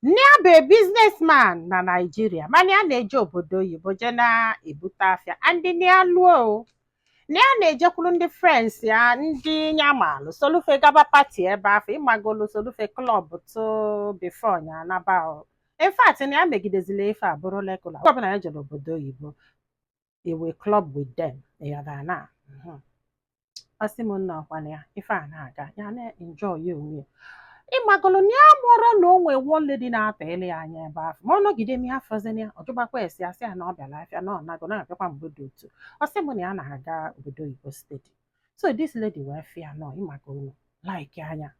Nne ya bụ businessman na Naịjirịa, mana ya na-eje obodo oyibo je na-ebute afịa. And nne ya lụọ o, na ya na-ejekwuru ndị friends ya, ndị nyamalụ solufe gaba party ebe afọ, ịmagolu solufe club to before ya anaba o. In fact, na ya megidezila ife a bụrụ regular. Ọbụla ya jere obodo oyibo, ewe club with them, ịghọtara na ọ sị m nna, ọkwana ya ife a na-aga, ya na-enjoy onwe ya. Ịmagolu na ya mụrụ na o nwee one lady na-atọ ele ya anya ebe afọ, ma ọ nọgide m ya afọzina ya, ọ jụbakwa esi, asị ya na ọ bịara afịa, na ọ nago na-abịakwa mgbe dị otu. Ọ sị m na ya na-aga obodo oyibo steady. So this lady wee fịa nọ, ịmagolu, like anya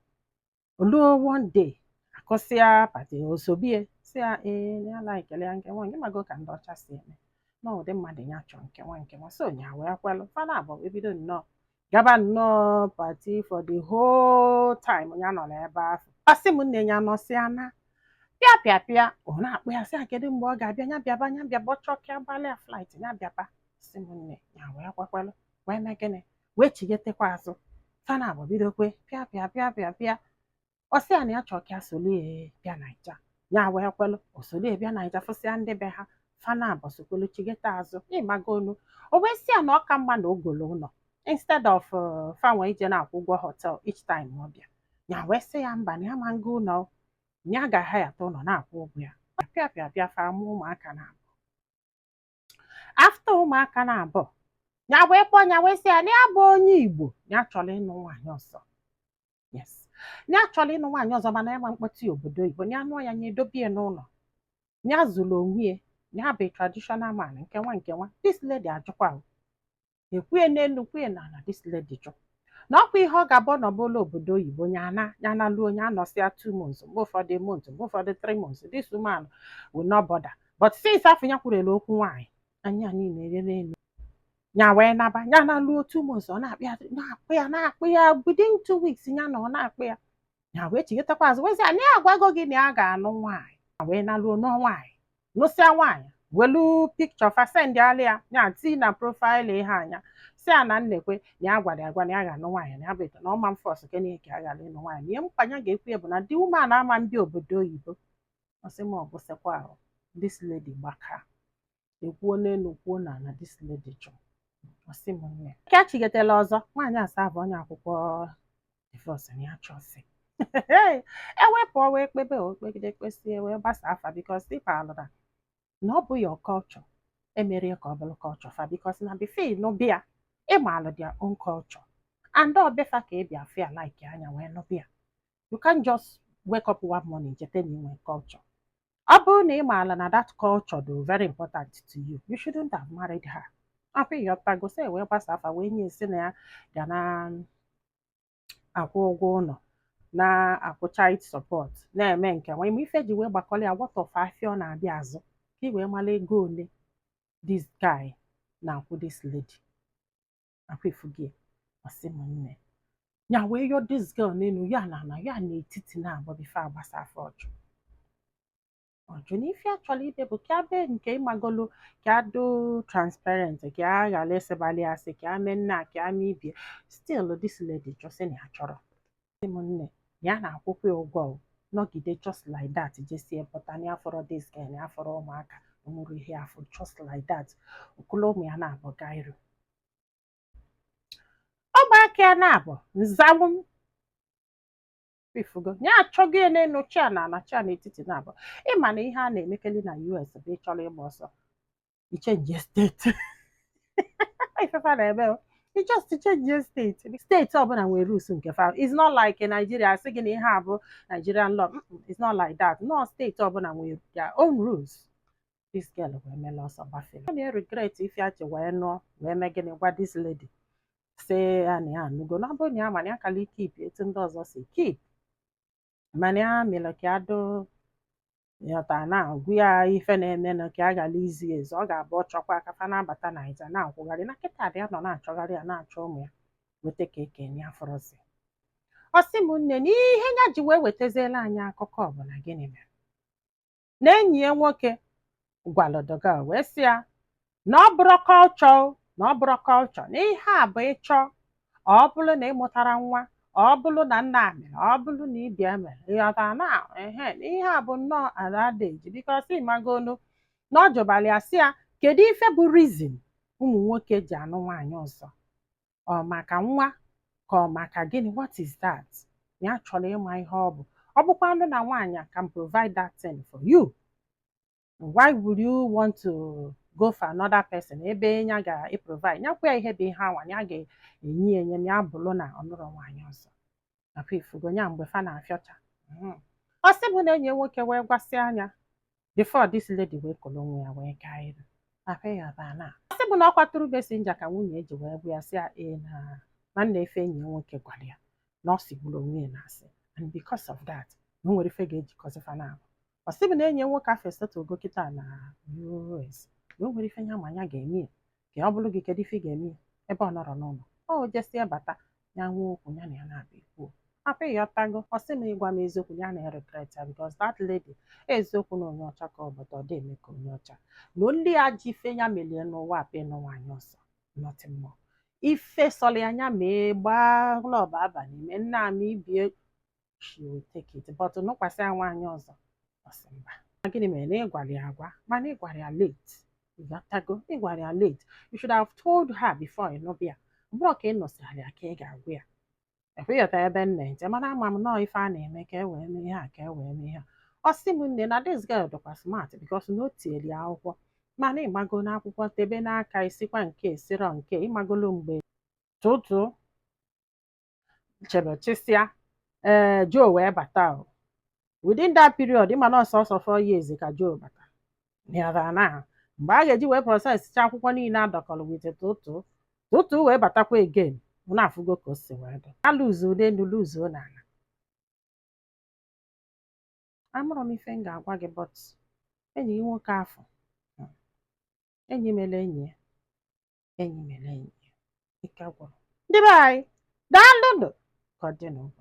oluo. One day, akụsịa party, osobie si ya ee, na ya laikele ya nke nwa. Ịmago ka ndị ọcha si eme na ụdị mmadụ ya chọọ nke nwa nke nwa. So nya wee kwelụ fana abụọ wee bido nnọọ gaba nnọọ party for the whole time ya nọ n'ebe ahụ. Ọ sị m nne, ya nọsịa na pịa pịa pịa, ọ na-akpụ ya, sị ya kedu mgbe ọ ga-abịa, ya bịaba, ya bịaba, ọ chọọ ka agbalịa flight, ya bịaba. Sị m nne, ya wee kwekwelụ, wee mee gịnị, wee chigetekwa azụ. Fana abụọ bidokwe pịa pịa pịa pịa pịa. Ọ sị ya na ya chọọ ka ya solie bịa Naija. Ya wee kwelụ, o solie bịa Naija, fụsịa ndị be ha. Fana abụọ sokwelu chigete azụ, ịmagonu. O wee sị ya na ọ ka mma na ogolo ụlọ instead of fanwe ije na-akwụ ụgwọ hotel each time ọ bịa. Ya wee sị ya mba, na ya ma nga ụlọ, na ya ga-ahayata ụlọ na-akwụ ụgwọ ya. Pịa pịa pịa, fa mụọ ụmụaka na abụọ. After ụmụaka na abụọ, ya wee kpọọ ya, wee sị ya na ya bụ onye Igbo, ya chọrọ ịnụ nwaanyị ọzọ. Yes, ya chọrọ ịnụ nwaanyị ọzọ, mana ya ma mkpọtụ ya obodo oyibo, ya nụọ ya, ya edobie ya n'ụlọ, ya zụrụ onwe ya, ya bụ traditional man nke nwa nke nwa. This lady ajụkwa o. Ekwuye n'elu, kwuye n'ala, this lady jụ na ọkwa ihe ọ ga-abụ nọbụla obodo oyibo, ya na ya na luo, ya anọsịa 2 months, mgbe ụfọdụ months, mgbe ụfọdụ 3 months, this woman will not bother. But since afọ ya kwurela okwu nwaanyị, anya niile erere elu, ya wee naba. Ya na luo 2 months, ọ na-akpụ ya, na-akpụ ya, na-akpụ ya. Within 2 weeks, ya na ọ na-akpụ ya, ya wee chigetakwa azụ, wee sị ya na ya agwago gị na ya ga-anụ nwaanyị. Ya wee naluo nụọ nwaanyị, nụsịa nwaanyị, welu picture fa send alị ya, ya tii na profile ihe anya, si ya na nnekwe na ya gwara ya agwa na ya ga-anụ nwaanyị, na ya bụ etu na ọma mfọs kene ka ya ghara ịnụ nwaanyị. Na ihe mkpa ya ga-ekwu ya bụ na di woman ama ndị obodo oyibo. Ọ sị ma ọ bụsịkwa ahụ, this lady gbaka, ekwuo n'elu, kwuo na na this lady jụ. Ọ sị m nne, ka chigetela ọzọ nwaanyị asa bụ onye akwụkwọ divorce na ya chọzi ewepụ, wee kpebe o kpegide, kpesie, wee gbasa afa, because ịpalụ na na ọ bụ your culture emerie ka ọ bụrụ culture fa, because na before ịnụbịa, ịmalụ their own culture and ọ befa ka ị bịa fia like anya wee nụbịa. You can't just wake up one morning cheta na inwe culture. Ọ bụrụ na ị maala na that culture dị very important to you, you shouldn't have married her. Afọ ịghọtago? Sị wee gbasa afa, wee nye esi na ya ga na akwụ ụgwọ ụlọ, na-akwụ child support, na-eme nke nwa ime ife ji wee gbakọrọ ya. What of afịa ọ na-abịa azụ, ka ị wee mara ego ole this guy na-akwụ this lady akwa ifugie? Ọsị m nne, ya wee yọọ this girl n'elu ya na na ya n'etiti na-agbọ before agbasa afọ. Ọjụ ọjụ na ife a chọrọ ime bụ ka a bee nke ịmagolo, ka a do transparent, ka a ghara ịsịbalị asị, ka a mee nna, ka a mee ibie. Still this lady jụsị na ya chọrọ. Sị m nne, ya na-akwụkwa ya ụgwọ o, nọgide just like that, jesie pụta na ya fọrọ this girl, na ya fọrọ ụmụaka, o nwere ihe afọ. Just like that, okolo ụmụ ya na-abụ gairu, ụmụaka ya na-abụ nzawụ ifugo. Ya achọgo ya n'elu chia na ala chia n'etiti na-abụ. Ịma na ihe a na-emekeli na US bụ ịchọrọ ịgba ọsọ, i change state. Ifefa na-eme o, you just change state. State ọbụla nwere rules nke fa. It's not like in Nigeria, asị gị na ihe a bụ Nigerian law. It's not like that. No, state ọbụla nwere their own rules. This girl wee mela ọsọ gbafere. Ọ na-regret ife a ji wee nụọ, wee mee gịnị, gwa this lady sị ya na ya anụgo, na ọ bụrụ na ya ma na ya kala keep etu ndị ọzọ si keep, mana ya mere ka ya do yọta na agwụ ya ife na-emenụ, ka a ghara izi ezi. Ọ ga-abụ ọ chọkwa aka fa na-abata Naija na-akwụgharị na kịta dị ya nọ na-achọgharị ya, na-achọ ụmụ ya weta ka eke ya fọrọzi. Ọ sị m nne, na ihe ya ji wee wetaziela anyị akụkọ bụ na gịnị mere na enyi ya nwoke gwalụdoga wee sị ya na ọ bụrụ culture, na ọ bụrụ culture, na ihe a bụ ịchọ, ọ bụrụ na ị mụtara nwa, Ọ bụrụ na nna mere, ọ bụrụ na ibia mere, ịghọta na ehe na ihe a bụ nnọọ ala adage, because ịmagonu na ọ jụbara ya, sị ya kedu ife bụ reason ụmụ nwoke ji anụ nwaanyị ọzọ, ọ maka nwa ka ọ maka gịnị? What is that? Ya chọrọ ịma ihe ọ bụ. Ọ bụkwanụ na nwaanyị can provide that thing for you, why would you want to go for another person ebe ya ga-provide? Ya kwa ihe bụ ihe anwa ya ga-enye ya enye ya, bụrụ na ọ nụrụ nwaanyị ọzọ nakwa ifugo ya mgbe fa na-afịọcha. Ọ sị bụ na enyi ya nwoke wee gwasị anya before this lady wee kolo onwe ya wee gaa iru nakwa ịghọta na ọ sị bụ na ọ kwaturu messenger ka nwunye eji wee gwa ya, sị ya ee, na nwanne ife enyi ya nwoke gwara ya na ọ sigburu onwe ya na-asị, and because of that na o nwere ife ga-ejikọzi fa na ọ sị bụ na enyi ya nwoke afọ esetụgo kịta na US, na o nwere ife ya ma ya ga-eme ya. Ka ọ bụrụ gị, kedu ife ị ga-eme ya ebe ọ nọrọ n'ụlọ o jesie bata ya nwee okwu ya na ya na-abịa ekwuo afọ? Ịghọtago? Ọ sị m ịgwa m eziokwu, ya na regret ya, because that lady, eziokwu na onye ọcha ka ọ bụ, ọ dị eme ka onye ọcha na ndị ya ji ife ya melie n'ụwa apị nụ nwaanyị ọzọ, nothing more. Ife sọrọ ya anya mee, gbaa club abalị, mee nna ama ibie, she will take it, but nụkwasị ya nwaanyị ọzọ, ọ sị mba. Gịnị mere na ịgwara ya agwa, mana ịgwara ya late? Ịghọtago? Ịgwara ya late. You should have told her before ị nụbịa. Ọ bụrụ ka ị nụsịrị ya ka ị ga-agwa ya ekweghọta ebe m na-eje, mana ama m nọọ ife a na-eme ka e wee mee ihe a, ka e wee mee ihe a. Ọ sị m nne, na this girl dịkwa smart, because na o tieli ya akwụkwọ, mana ịmago n'akwụkwọ tebe n'aka isikwa nke esiro nke ịmagolo mgbe tụtụ chebe chịsịa. Ee, Joe wee bata o within that period, ịma na ọsọsọ 4 years ka Joe bata yara na mgbe a ga-eji wee process cha akwụkwọ niile adọkọrọ with tụtụ tụtụ wee batakwa again. Mụ na-afụgo ka o si wee dị, a luzuo n'elu, luzuo n'ala. Amụrụ m ife m ga-agwa gị, but enyi gị nwoke afọ, enyi mere enyi ya, enyi mere enyi ya, ike gwụrụ. Ndị be anyị, daalụnụ. Ka ọ dị n'ụbọchị.